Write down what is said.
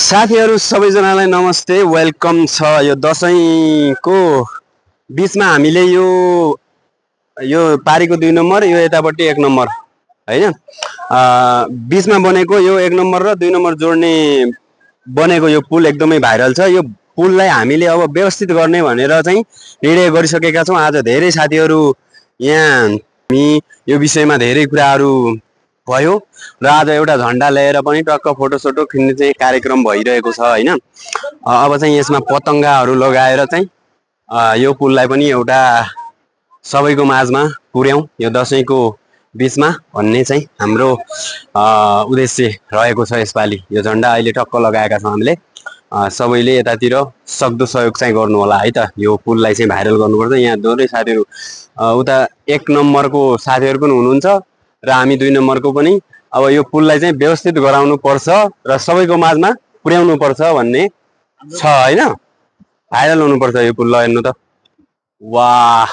साथीहरु सबैजनालाई नमस्ते वेलकम छ। यो दशैंको बीचमा हामीले यो पारीको 2 नम्बर यो यतापट्टि 1 नम्बर हैन बीचमा बनेको यो 1 नम्बर र 2 नम्बर जोड्ने बनेको यो पुल एकदमै भाइरल छ। यो पुललाई हामीले अब व्यवस्थित गर्ने भनेर चाहिँ निर्णय गरिसकेका छौं। आज धेरै साथीहरु यहाँ हामी यो विषयमा धेरै कुराहरु भयो र आज एउटा झण्डा ल्याएर पनि टक्क फोटो खिच्ने चाहिँ कार्यक्रम भइरहेको छ हैन। अब चाहिँ यसमा पतंगाहरु लगाएर चाहिँ यो पुललाई पनि एउटा सबैको माझमा पुर्याउँ यो दशैंको बीचमा भन्ने चाहिँ हाम्रो उद्देश्य रहेको छ। यसपालि यो झण्डा अहिले टक्क लगाएका छौं हामीले। सबैले यतातिर सक्दो सहयोग चाहिँ गर्नु होला है त। यो पुललाई चाहिँ भाइरल गर्नुपर्छ। यहाँ धेरै साथीहरु उता 1 नम्बरको साथीहरु पनि हुनुहुन्छ र हामी 2 नम्बरको पनि अब यो पुललाई चाहिँ व्यवस्थित गराउनु पर्छ र सबैको माझमा पुर्याउनु पर्छ भन्ने छ हैन। भाइरल हुनु पर्छ यो पुल। ल हेर्नु त वाह।